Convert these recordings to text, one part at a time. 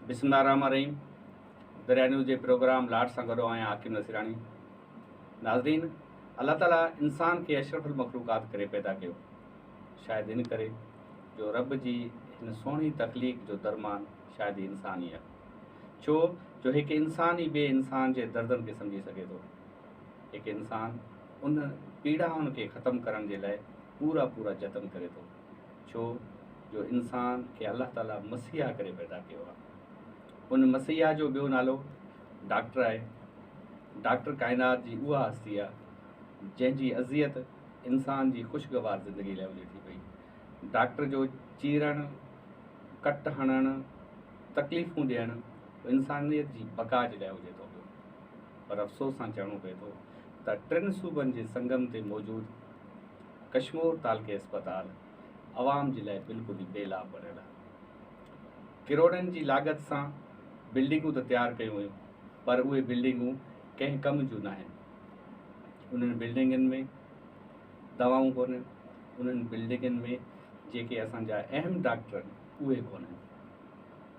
بسم الله الرحمن الرحيم دريا نيوز جي پروگرام لاٽ سان گڏو آهيان عاقب نصيراڻي. ناظرين، الله تعالي انسان کي اشرف المخلوقات ڪري پيدا ڪيو، شايد ان ڪري جو رب جي هن سهڻي تخليق جو درمان شايد هي انسان ئي آهي، ڇو جو هڪ انسان ئي ٻئي انسان جي دردن کي سمجهي سگهي ٿو. هڪ انسان ان پيڙائن کي ختم ڪرڻ جي لاء پورا پورا جتن ڪري ٿو، ڇو جو انسان کي الله تعاليٰ مسيحا ڪري پيدا ڪيو آهي. ان مسيحا جو ٻيو نالو ڊاڪٽر آهي. ڊاڪٽر ڪائنات جي اها هستي آهي جنهن جي اذيت انسان جي خوشگوار زندگي لاء هجي ٿي پئي. ڊاڪٽر جو چيرڻ، ڪٽ هڻڻ، تڪليفون ڏيڻ انسانيت جي بقا جي لاء هجي ٿو پيو. پر افسوس سان چوڻو پئي ٿو ته ٽن صوبن جي سنگم تي موجود ڪشمور تعلقي اسپتال عوام جي لاء بلڪل ئي بي لاڀ بڻيل آهي. ڪروڙن جي لاڳت سان بلڊنگون ته تيار ڪيون ويون پر اهي بلڊنگون ڪنهن ڪم جون ناهن. انهن بلڊنگن ۾ دوائون ڪونهن، انهن بلڊنگن ۾ جيڪي اسان جا اهم ڊاڪٽر آهن اهي ڪونهن.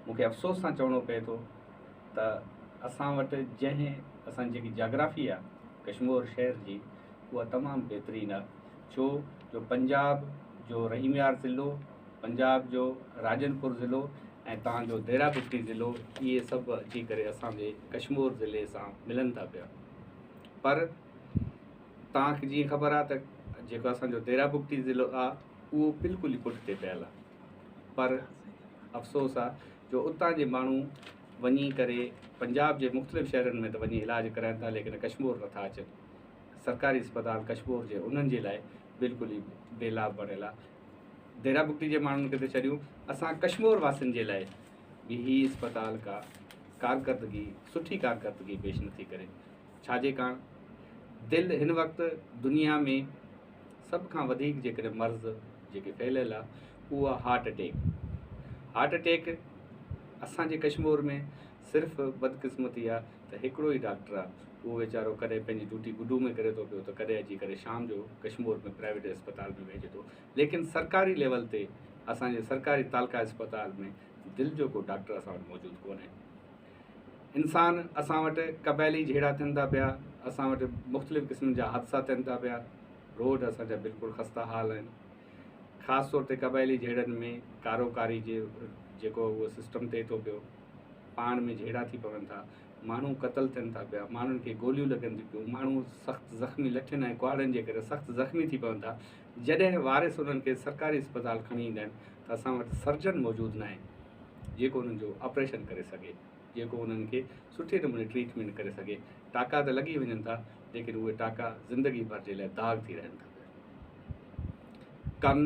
مون کي افسوس سان چوڻو پئي ٿو ته اسان وٽ جنهن اسان جي جيڪي جاگرافي آهي ڪشمور شهر جي اها تمام بهترين آهي، ڇو جو پنجاب جو رحيم يار ضلعو، پنجاب جو راجن پور ضلعو ۽ تان جو ديرا بگٽي ضلعو اهي سڀ اچي ڪري اسان جي ڪشمور ضلعي سان ملن ٿا پيا. پر توهان کي جيئن خبر آهي ته جيڪو اسان جو ديرا بگٽي ضلعو آهي اهو بلڪل ئي پٺتي پيل آهي، پر افسوس آهي جو اتان جي ماڻهو وڃي ڪري پنجاب جي مختلف شهرن ۾ ته وڃي علاج ڪرائن ٿا ليڪن ڪشمور نٿا اچن. سرڪاري اسپتال ڪشمور جي انهن جي لاء بلڪل ئي بي لاڀ بڻيل آهي. ديرا بگٽي جي ماڻهن کي ته ڇڏيون، اسان ڪشمور واسين جي لاء به هي اسپتال ڪا ڪارڪردگي سٺي ڪارڪردگي پيش نٿي ڪري. ڇا جي ڪاڻ دل هن وقت دنيا ۾ سڀ کان وڌيڪ جيڪڏهن مرض جيڪي ڦهليل آهي اهو آهي هارٽ اٽيڪ. هارٽ اٽيڪ اسان جي ڪشمور ۾ صرف بدقسمتي آهي ته هڪڙو ئي ڊاڪٽر آهي، اهو ويچارو ڪڏهن پنهنجي ڊيوٽي گڊو ۾ ڪري ٿو پيو ته ڪڏهن اچي ڪري شام جو ڪشمور ۾ پرائيويٽ اسپتال ۾ ويهجي ٿو، ليڪن سرڪاري ليول تي اسان جي سرڪاري تعلقه اسپتال ۾ دل جو ڪو ڊاڪٽر اسان وٽ موجود ڪونهي. انسان اسان وٽ قبائلي جهيڙا ٿين ٿا پيا، اسان وٽ مختلف قسمن جا حادثا ٿين ٿا پيا، روڊ اسان جا بلڪل خسته حال آهن. خاص طور تي قبائلي جهيڙن ۾ ڪارو ڪاري جي جيڪو اهو سسٽم ٿئي ٿو پيو، پاڻ ۾ جهيڙا ٿي پون ٿا، ماڻهو قتل ٿين ٿا پيا، ماڻهن کي گوليون لڳن ٿيون پيون، ماڻهو سخت زخمي لٺين ۽ ڪهاڙين جي ڪري سخت زخمي ٿي پون ٿا. جڏهن وارث انهن کي سرڪاري اسپتال کڻي ايندا آهن ته اسان وٽ سرجن موجود ناهي جيڪو انهن جو آپريشن ڪري سگهي، جيڪو انهن کي سٺي نموني ٽريٽمينٽ ڪري سگهي. ٽاڪا ته لڳي وڃن ٿا ليڪن اهي ٽاڪا زندگي ڀر جي لاء داغ ٿي رهن ٿا پيا. ڪن،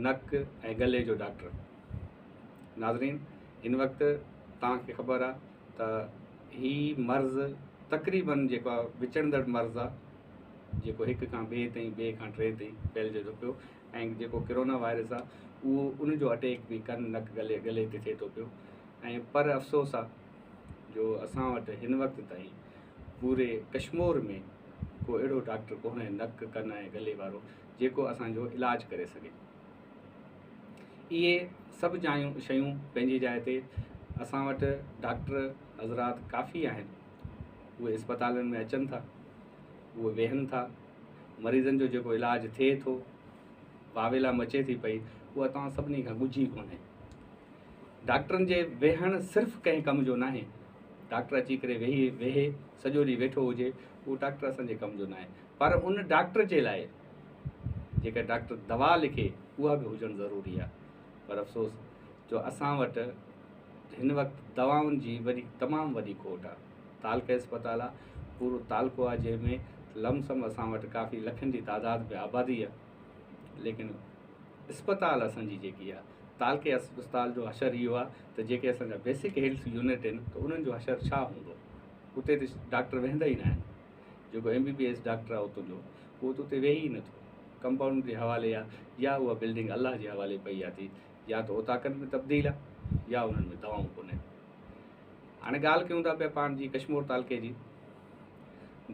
نڪ ۽ ڳلي جو ڊاڪٽر. ناظرين، هن وقت توهان کي خبر آهي ته هي مرض تقريبن جيڪو آهي وچڙندڙ مرض آهي، جيڪو هڪ کان ٻئي تائين، ٻئي کان ٽئي تائين ڦهلجي ٿو پيو ۽ جيڪو ڪرونا وائرس آهي اهو ان جو اٽيڪ به ڪن، نڪ، ڳلي تي ٿئي ٿو پيو ۽ پر افسوس آهي جو اسان وٽ هن وقت تائين پوري ڪشمور ۾ ڪو اهڙو ڊاڪٽر ڪونهي نڪ، ڪن ۽ ڳلي وارو جيڪو اسان جو علاج ڪري سگهي. اهي سڀ جايون شيون پنهنجي جاء تي اسان وٽ ڊاڪٽر حضرات ڪافي آهن، اهي اسپتالن ۾ اچن ٿا، اهي ويهن ٿا، مريضن جو جيڪو علاج ٿئي ٿو، واويلا مچي ٿي پئي، اها توهان سڀني کان ڳجهي ڪونهي. ڊاڪٽرن جي ويهڻ صرف ڪنهن ڪم جو ناهي. ڊاڪٽر اچي ڪري ويهي ويهي سڄو ڏينهن ويٺو هجي، اهو ڊاڪٽر اسان جي ڪم جو ناهي. پر ان ڊاڪٽر جي لاء جيڪا ڊاڪٽر دوا لکي اها به هجڻ ضروري آهي. پر افسوس جو اسان وٽ هن وقت دوائن جي وڏي تمام وڏي کوٽ آهي. تعلقه اسپتال آهي، پورو تعلقو آهي جنهن ۾ لم سم اسان وٽ ڪافي لکن جي تعداد ۾ آبادي آهي، ليڪن اسپتال اسان جي جيڪي آهي تعلقي اسپتال جو حشر اهو آهي ته جيڪي اسان جا بيسڪ هيلٿ يونٽ آهن ته انهن جو حشر ڇا هوندو؟ اتي ته ڊاڪٽر ويهندا ئي ناهن. جيڪو M B B S doctor آهي اتان جو اهو ته اتي ويهي ئي نٿو، ڪمپائونڊر جي حوالي آهي يا اها بلڊنگ الله جي حوالي پئي آهي ٿي، يا ته اوطاقن ۾ تبديل آهي يا انهن ۾ دوائون ڪونهن. هاڻي ڳالهه ڪيون ٿا پيا پاڻ جي ڪشمور تعلقي جي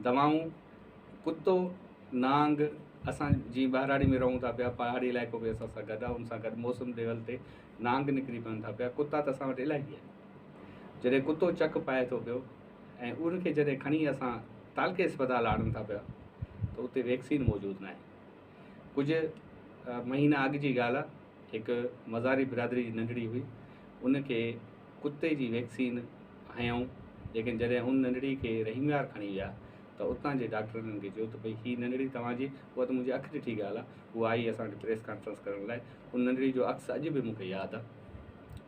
دوائون، ڪتو، نانگ، اسان جيئن ٻهراڙي ۾ رهون ٿا پيا، پهاڙي علائقو به اسان سان گڏ آهي، ان سان گڏ موسم ليول تي نانگ نڪري پون ٿا پيا، ڪتا ته اسان وٽ الاهي آهن. جڏهن ڪتو چڪ پائي ٿو پيو ۽ ان کي جڏهن کڻي اسان تعلقي اسپتال آڻن ٿا پيا ته اتي ويڪسين موجود ناهي. ڪجهه مهينا اڳ جي ڳالهه آهي، هڪ مزاري برادري جي ننڍڙي هئي، ان کي ڪتي جي ويڪسين هنيائون، ليڪن جڏهن ان ننڍڙي کي رحيم يار کڻي ويا ته اتان جي ڊاڪٽرن انهن کي چيو ته ڀئي هي ننڍڙي توهان جي، اها ته منهنجي اک ڏٺي ڳالهه آهي، هوء آئي اسان وٽ پريس ڪانفرنس ڪرڻ لاء، ان ننڍڙي جو عڪس اڄ به مون کي ياد آهي.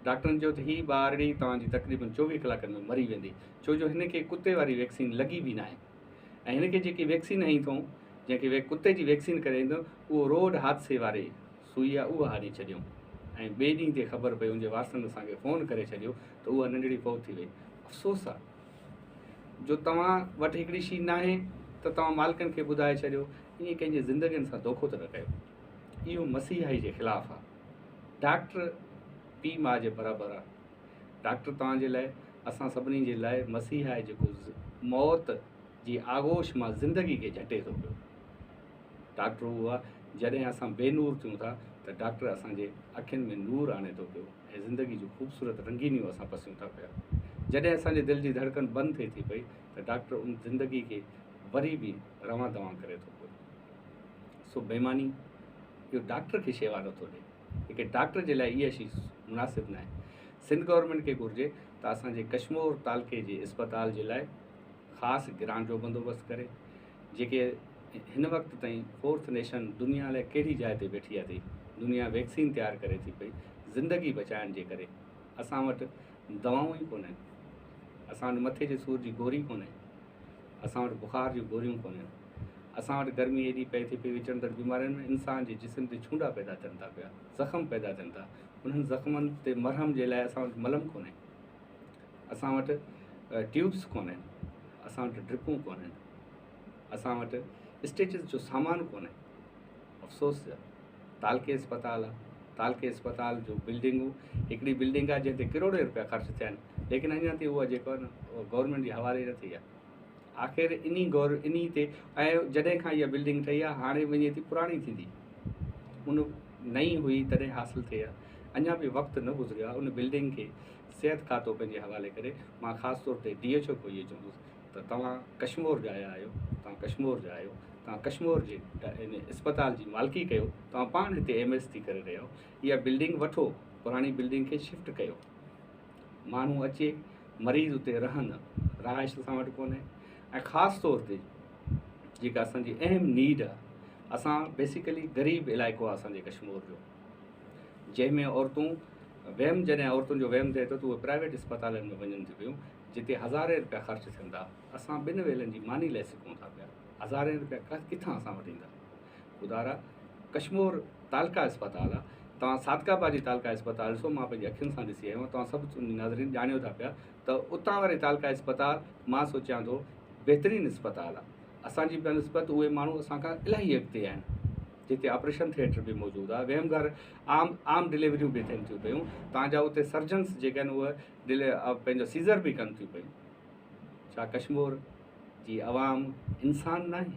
ڊاڪٽرن چيو ته هي ٻارڙي توهان جي تقريبن 24 ڪلاڪن ۾ مري ويندي، ڇو جو هن کي ڪتي واري ويڪسين لڳي به ناهي ۽ هن کي جيڪي ويڪسين هنئي اٿئون، جنهن کي ڪتي جي ويڪسين ڪري ايندو، اهو روڊ حادثي واري سوئي آهي، اها هڻي ڇڏيائون ۽ ٻئي ڏينهن تي خبر پئي، ان جي وارثن اسان کي فون ڪري ڇڏيو ته اها ننڍڙي فوت ٿي وئي. افسوس آهي جو توهان وٽ هڪڙي شيء ناهي ته توهان مالڪن کي ٻڌائي ڇڏيو، ائين ڪنهن جي زندگين سان دوکو ته نه ڪيو. اهو مسيحائي جي خلاف آهي. ڊاڪٽر پيء ماء جي برابر آهي. ڊاڪٽر توهان جي لاء، اسان سڀني جي لاء مسيح آهي جيڪو موت جي آغوش مان زندگي کي جهٽي ٿو پيو. ڊاڪٽر اهو آهي جڏهن اسان بي نور ٿيون ٿا ته ڊاڪٽر اسان جي اکين ۾ نور آڻي ٿو پيو ۽ زندگي جون خوبصورت رنگينيون اسان پسيون ٿا پيا. جڏهن اسان جي دل جي ڌڙڪن بند ٿئي ٿي پئي ته ڊاڪٽر ان زندگي کي وري به روان دوان ڪري ٿو پيو. سو بيماني اهو ڊاڪٽر کي شيوا نٿو ڏئي. هڪ ڊاڪٽر جي لاء اها شي مناسب ناهي. سنڌ گورنمينٽ کي گهرجي ته اسان جي ڪشمور تعلقي جي اسپتال جي لاء خاص گرانٽ جو بندوبست ڪري. جيڪي هن وقت تائين فورٿ نيشن دنيا الائي ڪهڙي جاء تي ويٺي آهي ٿي دنيا ويڪسين تيار ڪري ٿي پئي زندگي بچائڻ جي ڪري اسان وٽ دوائون ئي ڪونهن، اسان وٽ مٿي جي سور جي گوري ڪونهي، اسان وٽ بخار جون گوريون ڪونهن، اسان وٽ گرمي ايڏي پئي ٿي پئي وچڙندڙ بيمارين ۾ انسان جي جسم تي ڇونڊا پيدا ٿين ٿا پيا، زخم پيدا ٿين ٿا، انهن زخمن تي مرهم جي لاء اسان وٽ ملم ڪونهي، اسان وٽ ٽيوبس ڪونهن، اسان وٽ ڊرپون ڪونهن، اسان وٽ اسٽيچز جو سامان ڪونهي. افسوس تعلقي اسپتال آ، تعلقي اسپتال جو بلڊنگون هڪڙي بلڊنگ آ جنهن تي ڪروڙين روپيا خرچ ٿيا آهن ليڪن اڃا تائين اها جيڪو آهي نه گورنمينٽ جي حوالي نه ٿي آ. آخر انهي گور انهي تي ۽ جڏهن کان اها بلڊنگ ٺهي آ هاڻي وڃي ٿي پراڻي ٿيندي، ان نئين هئي تڏهن حاصل ٿئي آ، اڃا به وقت نه گذريو آ ان بلڊنگ کي صحت کاتو پنهنجي حوالي ڪري. مان خاص طور تي ڊي ايڇ او کي اهو چوندس ته توهان ڪشمور جا آيا آهيو، توهان ڪشمور جا آهيو، توهان ڪشمور جي ان اسپتال جي مالڪي ڪيو، توهان پاڻ هتي ايم ايس ٿي ڪري رهيا آهيو، اها بلڊنگ وٺو، پراڻي بلڊنگ کي شفٽ ڪيو، ماڻهو اچي مريض اتي رهن، رهائش اسان وٽ ڪونهي ۽ خاص طور تي جيڪا اسان جي اهم نيڊ آهي، اسان بيسيڪلي غريب علائقو آهي اسان جي ڪشمور جو، جنهن ۾ عورتون ويم جڏهن عورتن جو ويم ٿئي ٿو ته اهي پرائيويٽ اسپتالن ۾ وڃن ٿيون پيون، جتي هزارين رپيا خرچ ٿين ٿا، اسان ٻن ويلن جي ماني لاء سڪون ٿا پيا، هزارين رپيا ڪٿان اسان وٽ ايندا؟ خدارا ڪشمور تعلقه اسپتال آ، توهان صادق آباد جي تعلقه اسپتال ڏسو، مان پنهنجي اکين سان ڏسي آيو آهيان، توهان سڀ ناظرين ڄاڻيو ٿا پيا ته اتان واري تعلقه اسپتال مان سوچيان ٿو بهترين اسپتال آ، اسان جي بنسبت اهي ماڻهو اسان کان الاهي اڳتي آهن، جتي آپريشن ٿيٽر به موجود آ، ويم گهر عام عام ڊليوريون به ٿين ٿيون پيون، توهان جا اتي سرجنس جيڪي آهن اهي ڊلي پنهنجو سيزر به ڪن ٿيون پيون. ڇا ڪشمور جي عوام انسان ناهي؟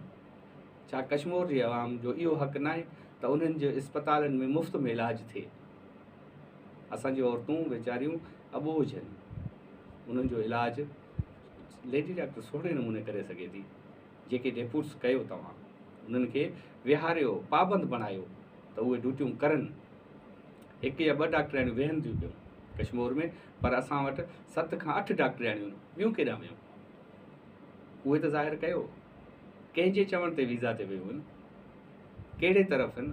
ڇا ڪشمور جي عوام جو اهو حق ناهي ته انهن جي اسپتالن ۾ مفت ۾ علاج ٿئي؟ اسان جون عورتون ويچاريون اٻوجهه آهن، انهن جو علاج ليڊي ڊاڪٽر سهڻي نموني ڪري سگهي ٿي. جيڪي ڊيپوٽس ڪيو توهان انهن کي ويهاريو، پابند بڻايو ته اهي ڊيوٽيون ڪرن. هڪ يا ٻه ڊاڪٽرياڻيون ويهن ٿيون پيون ڪشمور ۾ پر اسان وٽ 7 کان 8 ڊاڪٽرياڻيون آهن، ٻيون ڪيڏانهن ويون؟ اهي ته ظاهر ڪيو، ڪنهن جي چوڻ تي ويزا تي ويون آهن، ڪهڙي طرف آهن؟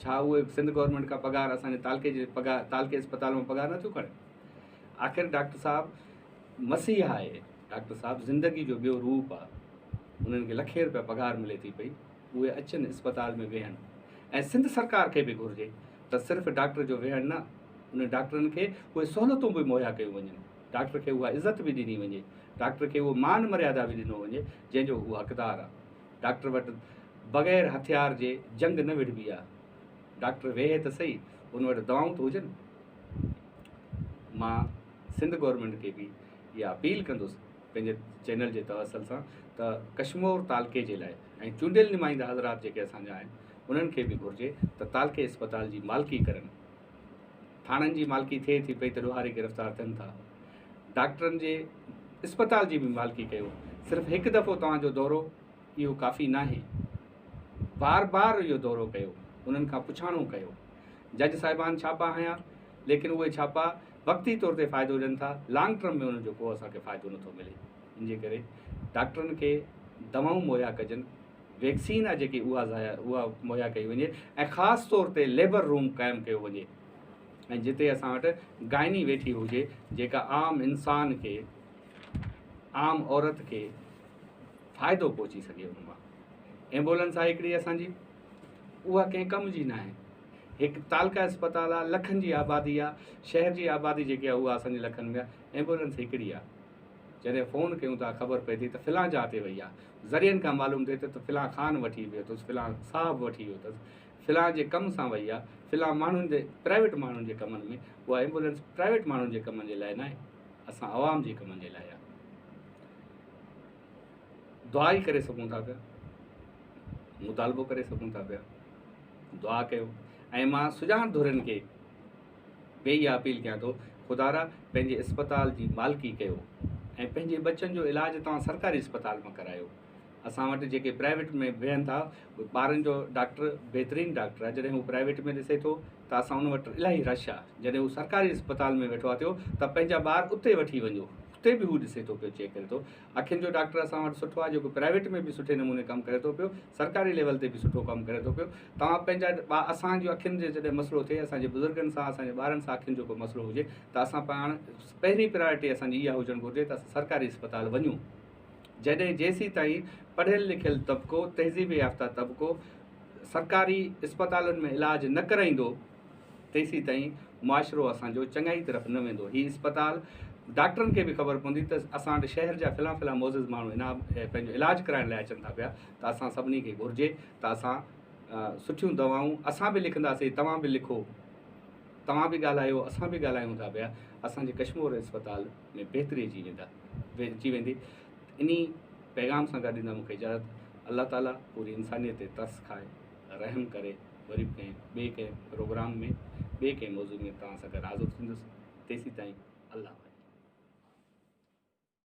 ڇا اهي سنڌ گورنمينٽ کان پگهار اسان جي تعلقي جي پگهار تعلقي اسپتال مان پگهار نٿيون کڻن؟ آخر ڊاڪٽر صاحب مسيح آهي، ڊاڪٽر صاحب زندگي جو ٻيو روپ آهي، انهن کي لکين روپيا پگهار ملي ٿي پئي، اهي اچن اسپتال ۾ ويهن ۽ سنڌ سرڪار کي به گهرجي ته صرف ڊاڪٽر جو ويهڻ نه، انهن ڊاڪٽرن کي اهي سهولتون به مهيا ڪيون وڃن، ڊاڪٽر کي اها عزت به ڏني وڃي، ڊاڪٽر کي اهو مان مريادا به ڏنو وڃي جنهن جو هو حقدار آهي. ڊاڪٽر وٽ بغير هٿيار جي جنگ نه وڙهبي آهي. ڊاڪٽر ويهي ته سهي، ان وٽ دوائون ته هجن. مان سنڌ گورنمينٽ کي به اها اپيل ڪندس پنهنجي چينل جي توسل سان ته ڪشمور تعلقي جي لاء ۽ چونڊيل نمائنده حضرات جيڪي اسان جا آهن انهن کي به گهرجي ته تعلقي اسپتال جي مالڪي ڪرن. ٿاڻن جي مالڪي ٿئي ٿي پئي ته ڏوهاري گرفتار ٿين ٿا. ڊاڪٽرن جي اسپتال جي به مالڪي ڪيو. صرف هڪ دفعو توهان جو دورو اهو ڪافي ناهي. بار بار اهو دورو ڪيو، انهن کان پڇاڻو ڪيو. جج صاحبان ڇاپا هنيا، ليڪن اهي ڇاپا وقتي طور تي فائدو ڏين ٿا، لانگ ٽرم ۾ انهن جو ڪو اسان کي فائدو نٿو ملي. ان جي ڪري ڊاڪٽرن کي دوائون مهيا ڪجن، ويڪسين آهي جيڪي اها ضايع اها مهيا ڪئي وڃي ۽ خاص طور تي ليبر روم قائم ڪيو وڃي ۽ جتي اسان وٽ گائني ويٺي هجي جيڪا عام انسان کي عام عورت کي فائدو پهچي سگهي ان مان. ايمبولنس آهي هڪڙي اسان جي اها ڪنهن ڪم جي ناهي. هڪ تعلقه اسپتال آهي، لکن جي آبادي آهي، شهر جي آبادي جيڪي آهي اها اسان جي لکن ۾ آهي، ايمبولنس هڪڙي آهي. جڏهن فون ڪيون ٿا خبر پئي ٿي ته فلان جاء تي وئي آهي. ذريعن کان معلوم ٿئي ٿو ته فلان خان وٺي ويو اٿس، فلان صاحب وٺي ويو اٿس، فلان جي ڪم سان وئي آهي، فلان ماڻهن جي پرائيويٽ ماڻهن جي ڪمن ۾. اها ايمبولنس پرائيويٽ ماڻهن جي ڪمن جي لاء ناهي، اسان عوام جي ڪمن جي لاء آهي. دعا ئي ڪري سگهون ٿا پيا، مطالبو ڪري سگهون ٿا پيا، دعا ڪيو. ۽ مان سڄاڻ ڌرين کي به اها اپيل ڪيان ٿو، خدارا پنهنجي اسپتال جي مالڪي ڪيو ۽ پنهنجي ٻچن جو علاج توهان سرڪاري اسپتال مان ڪرايو. اسان وٽ جيڪي پرائيويٽ ۾ ويهن ٿا، ٻارن جو ڊاڪٽر بهترين ڊاڪٽر آهي، جڏهن هو پرائيويٽ ۾ ڏسي ٿو ته اسان ان وٽ الاهي رش آهي، جڏهن هو سرڪاري اسپتال ۾ ويٺو آهي ٿيو ته پنهنجا ٻار اتي وٺي وڃو، اتي به هو ڏسي ٿو پيو، چيڪ ڪري ٿو. اکين جو ڊاڪٽر اسان وٽ سٺو آهي جيڪو پرائيويٽ ۾ به سٺي نموني ڪم ڪري ٿو پيو، سرڪاري ليول تي به سٺو ڪم ڪري ٿو پيو. توهان پنهنجا ٻا اسان جو اکين جو جڏهن مسئلو ٿئي، اسان جي بزرگن سان اسان جي ٻارن سان اکين جو ڪو مسئلو هجي ته اسان پاڻ پهرين پرائرٽي اسان جي اها هجڻ گهرجي ته اسان سرڪاري اسپتال وڃون. جڏهن جيسيتائين پڙهيل لکيل طبقو، تهذيب يافته طبقو سرڪاري اسپتالن ۾ علاج نه ڪرائيندو تيسيتائين معاشرو اسان جو چڱائي طرف نه ويندو. هي اسپتال ڊاڪٽرن کي به خبر پوندي ته اسان وٽ شهر جا فلان فلان معزز ماڻهو هن پنهنجو علاج ڪرائڻ لاء اچن ٿا پيا ته اسان سڀني کي گهرجي ته اسان سٺيون دوائون اسان به لکنداسين، توهان به لکو، توهان به ڳالهايو، اسان به ڳالهايون ٿا پيا، اسان جي ڪشمور اسپتال ۾ بهتري اچي ويندا اچي ويندي. انهي پيغام سان گڏ ڏيندا مون کي اجازت. الله تعالي پوري انسانيت تي ترس کائي رحم ڪري. وري به ڪنهن ٻئي ڪنهن پروگرام ۾ ٻئي ڪنهن موضوع ۾ توهان سان گڏ حاضر ٿيندس. تيسيتائين الله.